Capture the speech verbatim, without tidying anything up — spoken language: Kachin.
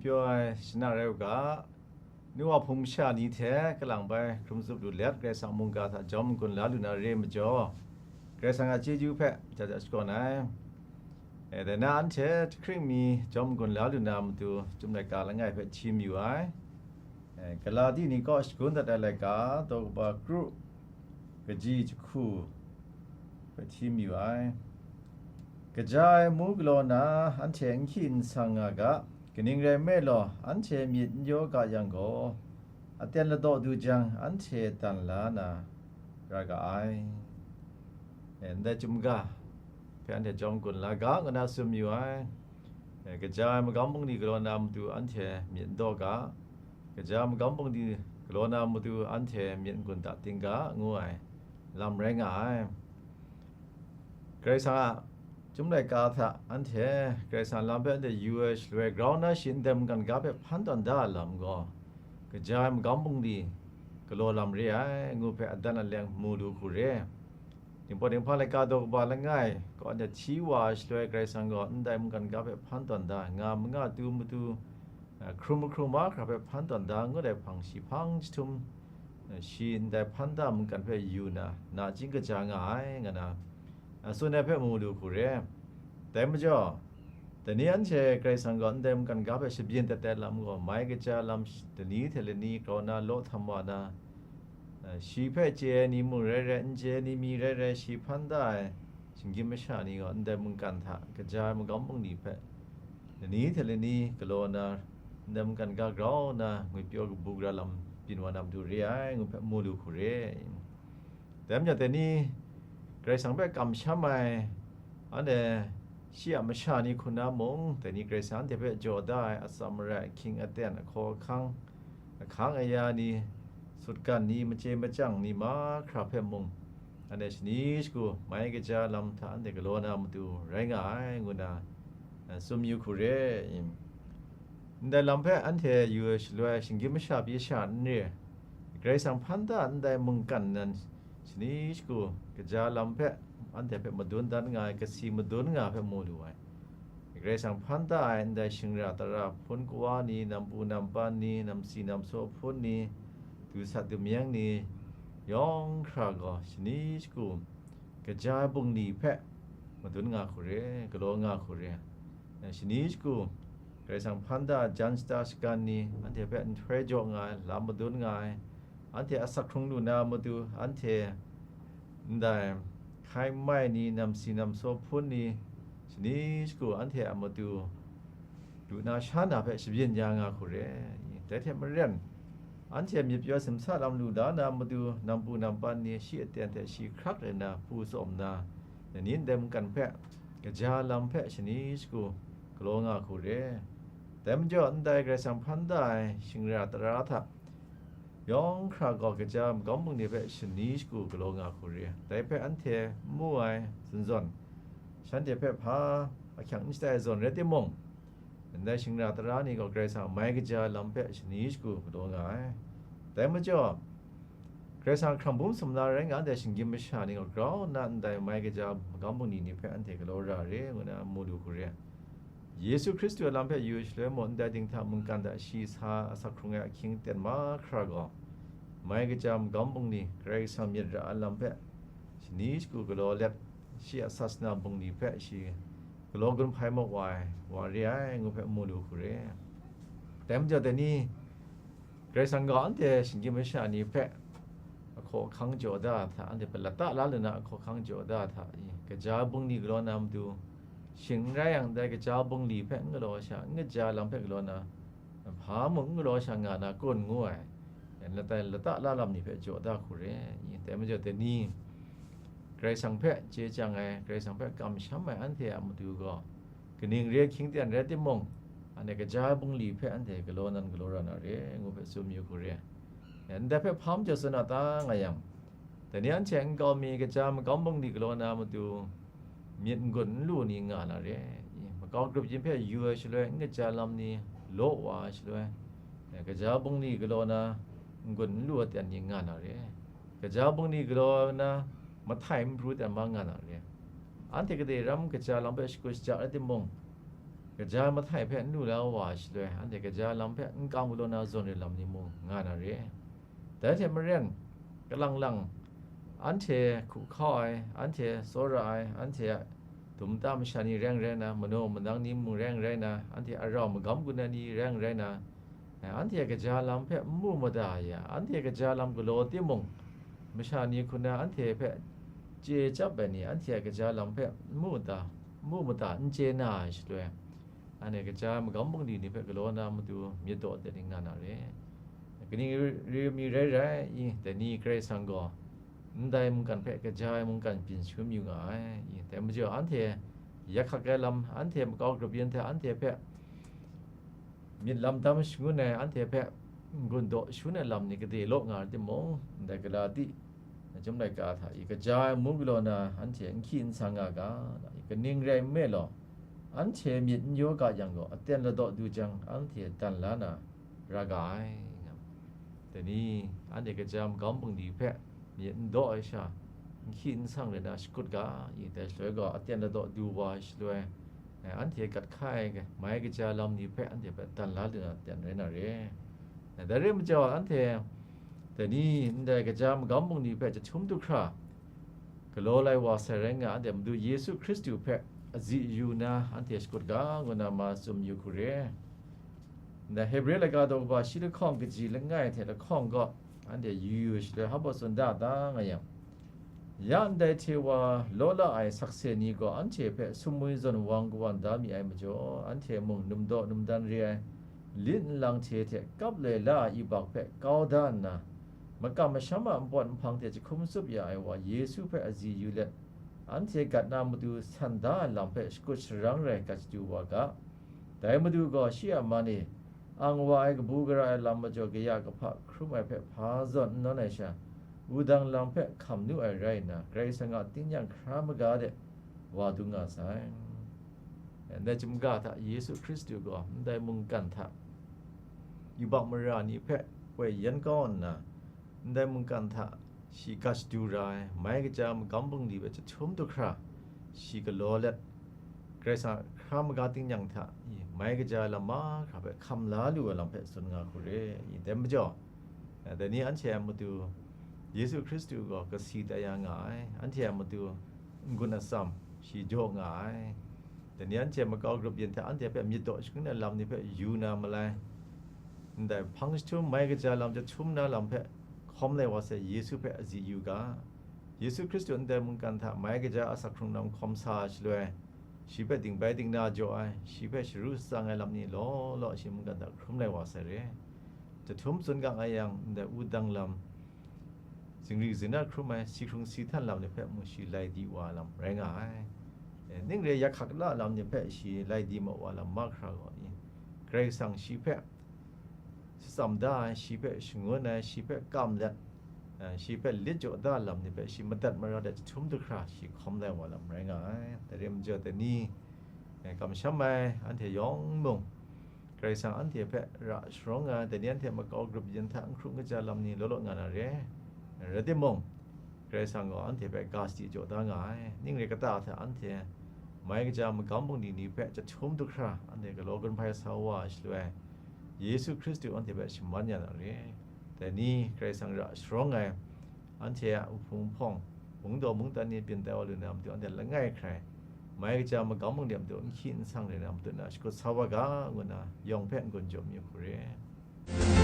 Pyaw ai shana rai u ga, nu wa hpung masha ni hte kalang bai hkrum zup lu let, Karai Kasang mungga hta jawm n-gun la lu na re ai majaw, Karai Kasang a chyeju hpe ja ja shakawn ai. E, dai na anhte jahkring mi jawm n-gun la lu na matu, Chyum laika langai hpe hti mayu ai. E, Galati ni kaw shagun dat ai laika, daw kaba kru, kaji jahku hpe hti mayu ai. Kaja ai amu galaw na anhte n hki n sang nga ga, kaning rai nme law, anhte myit n yaw ga yang gaw, aten ladaw du jang, anhte dan la na ra ga ai. E, ndai chyum ga hpe anhte jawm gun la ga, ngu na tsun mayu ai. E, kaja ai magam bungli galaw na matu anhte myit n daw ga, kaja ai magam bungli galaw na matu anhte myit n-gun da ting ga, ngu ai lam rai nga ai. Karai Kasang a Chyum laika hta anhte Karai Kasang lam hpe anhte yu ai shaloi, grau nna shi ndai mungkan ga hpe hpan tawn da ai lam gaw, kaja ai magam bungli galaw lam re ai, ngu hpe adan aleng mu lu hku re. Dingpawt dinghpang laika daw kaba langai kaw anhte hti wa ai shaloi, Karai Kasang gaw ndai mungkan ga hpe hpan tawn da ai, nga manga tu matu, a, hkrum mahkrum mahkra hpe hpan tawn da ngut ai hpang, shi hpang jahtum, a, shi ndai hpan da mungkan hpe yu na, nachying kaja nga ai, nga na, a, tsun ai hpe mu lu hku re. Dai majaw, dai ni anhte Karai Kasang gaw ndai mungkan ga hpe shabyin dat ai lam gaw, mai kaja lam sh-, lani hte lani grau na law htam wa na, a, shi hpe chye ai ni mung rai rai, n chye ai ni mi rai rai, shi hpan da ai shinggyim masha ni gaw ndai mungkan hta kaja ai magam bungli hpe lani hte lani galaw na, ndai mungkan ga grau na, ngwipyaw kabu gara lam byin wa na matu re ai, ngu hpe mu lu hku re. Dai majaw, dai ni Karai Kasang hpe kamsham ai, anhte shi a masha ni hku na mung, dai ni Karai Kasang anhte hpe jaw da ai atsam arai, ahkying aten, ahkaw ahkang, ahkang aya ni, sutgan ni, machye machyang ni mahkra hpe mung, anhte shani shagu mai kaja lam hta anhte galaw na matu rai nga ai, ngu na, a, tsun yu hku re. Ndai lam hpe anhte yu ai shaloi, shinggyim masha pyi sha n re, Karai Kasang hpan da ndai mungkan nan shani shagu kaja lam hpe anhte hpe madun dan nga ai, kasi madun nga ai hpe mu lu ai. Karai Kasang hpan da ai ndai shingra tara hpun kawa ni, nampu nampan ni, namsi namsaw hpun ni, dusat dumyeng ni, yawng hkra gaw shani shagu kaja ai bungli hpe madun nga hku re, galaw nga hku re. Shani shagu Karai Kasang hpan da jan shata shagan ni, anhte hpe nhtoi jaw nga ai, lam madun nga ai, anhte asak hkrung lu na matu, anhte ndai hkai n mai ni, namsi namsaw hpun ni, shani shagu anhte a matu, lu na sha na hpe shabyin ya nga hku re. Dai hte maren, anhte myit pyaw simsa lam lu la na matu, nampu nampan ni shi aten hte shi hkrak rai na, hpu tsawm na, lani ndai mungkan hpe, kaja lam hpe shani shagu galaw nga hku re. Dai majaw, ndai Karai Kasang hpan da ai shingra tara hta, yawng hkra gaw kaja magam bungli hpe shani shagu galaw nga hku re. Dai hpe anhte n mu ai, zawn zawn, shanhte hpe hpa ahkyang n shatai ai zawn rai timung, ndai shingra tara ni gaw Karai Kasang mai kaja lam hpe shani shagu galaw nga ai. Dai majaw, Karai Kasang hkrang bum sumla rai nga, ndai shinggyim masha ni gaw grau nna ndai mai kaja magam bungli ni hpe anhte galaw ra re, ngu na mu lu hku re. Yesu Hkristu a lam hpe yu shaloi mung, ndai dinghta mungkan hta shi sa asak hkrung ai ahkying ten mahkra gaw, mai kaja magam bungli, Karai Kasang myit ra ai lam hpe shani shagu galaw let, shi a sasana bungli hpe shi galaw gun hpai mat wa ai wa re ai, ngu hpe mu lu hku re. Dai majaw, dai ni Karai Kasang gaw anhte shinggyim masha ni hpe ahkaw ahkang jaw da hta, anhte hpe lata la lu na ahkaw ahkang jaw da hta i, kaja bungli galaw na matu, shing n rai yang, dai kaja bungli hpe n galaw sha, n kaja lam hpe galaw na, hpa mung n galaw sha nga na kun ngu ai, lata, lata la lam ni hpe jaw da hku re i. Dai majaw, dai ni Karai Kasang hpe chye chyang ai, Karai Kasang hpe kamsham ai anhte a matu gaw, kaning re ahkying ten rai timung, anhte kaja ai bungli hpe anhte galaw nan galaw ra na re, ngu hpe tsun yu hku re. Ndai hpe hpa majaw tsun a ta nga yang, dai ni anhte nkau mi kaja magam bungli galaw na matu, myit n-gun n lu ni nga na re. Makau grup yin hpe yu ai shaloi n kaja lam ni law wa ai shaloi, kaja bungli galaw na n-gun n lu aten ni nga na re. Kaja bungli galaw na mahtai mahpru ten ma nga na re. Anhte gade ram kaja lam hpe shakut shaja rai timung, Kaja mahtai hpe n lu la wa ai shaloi, anhte kaja lam hpe n kam galaw na zawn re lam ni mung nga na re. Dai hte maren, kalang lang, anhte hku hkau ai, anhte tsawra ai, anhte a dum ta masha ni rai n rai na, manaw manang ni mung rai n rai na, anhte a rau magam gun ai ni rai n rai na, eh, anhte a kaja lam hpe n mu mada ya, anhte a kaja lam galaw timung, masha ni hku na anhte hpe chye chyap ai ni, anhte a kaja lam hpe n mu da, n mu mada, n chye na ai shaloi, anhte kaja ai magam bungli ni hpe galaw na matu myit daw de ning nga na re. Kaning re mi rai rai i, dai ni Karai Kasang gaw ndai mungkan hpe kaja ai mungkan byin shangun yu nga ai i, dai majaw anhte yak hkak ai lam, anhte makau grup yin hte anhte hpe myit lam dam shangun ai, anhte hpe n-gun daw shangun ai lam ni gade law nga ai timung, ndai Galati na chyum laika hta i kaja ai amu galaw na anhte n hki n sang nga ga, i kaning rai nme law, anhte myit n yaw ga yang gaw, aten ladaw du jang, anhte dan la na ra ga ai, nga. Dai ni, anhte kaja magam bungli hpe myit n daw ai sha, n hki n sang rai na shakut ga, i, dai shaloi gaw, aten ladaw du wa ai shaloi, eh, anhte gat hkai ai mai kaja lam ni hpe anhte hpe dan la lu na aten rai na re. Eh, dai re majaw, anhte dai ni ndai kaja magam bungli hpe chyahtum du hkra galaw lai wa sai rai nga, anhte Madu Yesu Hkristu hpe azi yu na anhte shakut ga, ngu na ma tsun yu hku re. Ndai Hebre laika daw kaba shi lahkawng kaji langai hte lahkawng gaw, anhte yu yu shaloi hpa baw tsun da da nga yang, ya ndai hte wa law la ai sakse ni gaw anhte hpe sumwi zawn wang kawan da mi ai majaw, anhte mung num daw num dan re ai lit nlang hte hte kap lai la ai yubak hpe kau da nna, makam masham a npawt nhpang hte jahkum tsup ya ai wa Yesu hpe azi yu let, anhte gat na matu san da ai lam hpe shakut sharang rai gat shadu wa ga. Dai Madu gaw shi a man e, ang wa ai kabu gara ai lam majaw kaya kahpa hkrum ai hpe hpa zawn n nawn ai sha, wudang lam hpe hkam nu ai rai nna, Karai Kasang a tingnyang hkra maga de wa dung nga sai. Ndai chyum ga hta Yesu Hkristu gaw ndai mungkan hta yubak mara ni hpe woi yan kau nna, ndai mungkan hta shi gat shadu ra ai, mai kaja magam bungli hpe chyahtum du hkra, shi galaw let, Karai Kasang hkra maga tingnyang hta i, mai kaja lam mahkra hpe hkam la lu ai lam hpe tsun nga hku re i, dai majaw, dai ni anhte a matu Yesu Hkristu gaw kasi tai ya nga ai, anhte a matu n-gun atsam shi jaw nga ai. Dai ni anhte makau grup yin hte anhte hpe myit daw shangun ai lam ni hpe yu na malai, ndai hpang jahtum mai kaja lam chyahtum na lam hpe hkawm lai wa sai Yesu hpe azi yu ga. Yesu Hkristu ndai mungkan hta mai kaja asak hkrung lam hkawm sa ai shaloi, shi hpe dingbai dingna jaw ai, shi hpe sharu shatsang ai lam ni law law shi mungkan hta hkrum lai wa sai re. Chyahtum tsun ga nga yang, ndai wudang lam, zingri zingrat hkrum ai, si hkrung si htan lam ni hpe mung shi lai di wa ai lam rai nga ai. Eh, ning re yak hkak la lam ni hpe shi lai di ma wa lam mahkra gaw i, Karai Kasang shi hpe shatsam da ai, shi hpe shangun ai, shi hpe kam let, eh, shi hpe lit jaw da lam ni hpe shi madat mara de chyahtum du hkra shi hkawm lai wa lam rai nga ai. Dai re majaw dai ni, eh, kamsham ai anhte yawng mung, Karai Kasang anhte hpe ra sharawng nga ai, dai ni anhte makau grup yin hta n hkrum kaja lam ni law law nga na re. Rai timung, Karai Kasang gaw anhte hpe ga sadi jaw da nga ai. Ning re kata hta anhte mai kaja magam bungli ni hpe chyahtum du hkra anhte galaw gun hpai sa wa ai shaloi, Yesu Hkristu anhte hpe shaman ya na re. Dai ni Karai Kasang ra sharawng ai, anhte a wuhpung nhpawng, mungdaw mungdan ni byin tai wa lu na matu anhte langai hkrai, mai kaja magam bungli a matu n hki n sang rai na matu na shakut sa wa ga, ngu na yawng hpe n-gun jaw mi hku re.